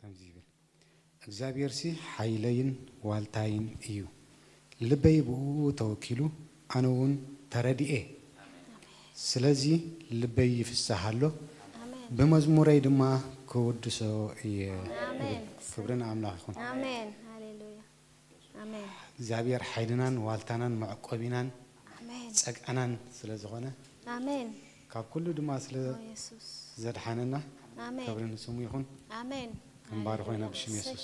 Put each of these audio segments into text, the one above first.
ከምዚ ይብል እግዚኣብሔርሲ ሓይለይን ዋልታይን እዩ። ልበይ ብኡ ተወኪሉ ኣነ እውን ተረድኤ። ስለዚ ልበይ ይፍሳህ ኣሎ፣ ብመዝሙረይ ድማ ክውድሶ እየ። ክብሪ ንኣምላኽ ይኹን። ኣሜን ሃሌሉያ። ኣሜን። እግዚኣብሔር ሓይልናን ዋልታናን መዕቆቢናን ኣሜን። ጸግዕናን ስለ ዝኾነ ኣሜን። ካብ ኩሉ ድማ ስለ ኦ የሱስ። ዘድሓነና ኣሜን። ክብሪ ንስሙ ይኹን። ኣሜን። ክንባርኾ ኢና ብሽም የሱስ።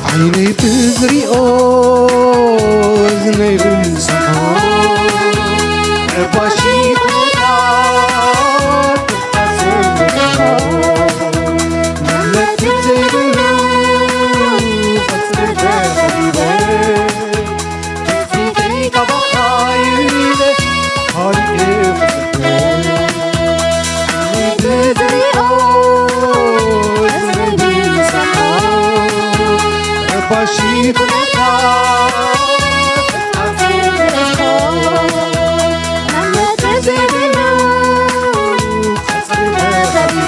ዓይነይ ብዝሪኦ እዝነይ ብዝሰምዖ ረባሺ ቁጣ መለክት ዘይብሉ ፈጽመ ተኸቢበ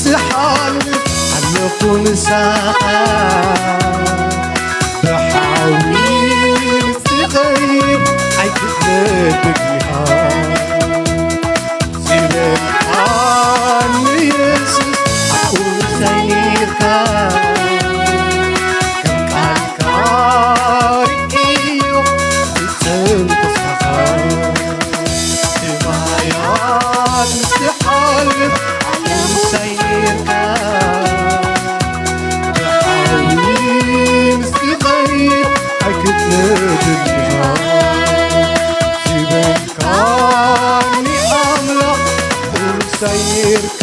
ዝሓልፍ ኣለኹ ምሳኻ። ብሓዊ ምስ ትኸይድ ኣይትግለብን ኢኻ። ዝበልካኒ የሱስ ኣብኡ ምሳይ ነይርካ። ከም ቃልካ ርኢዮ ፍጽም ተስፋኻ። ብማያት ምስ ትሓልፍ ምሳይ ነይርካ። ብሓዊ ምስ ትኸይድ ኣይክትነድን ኢኻ። ዝበልካኒ ኣምላኽ ምሳይ ነይርካ።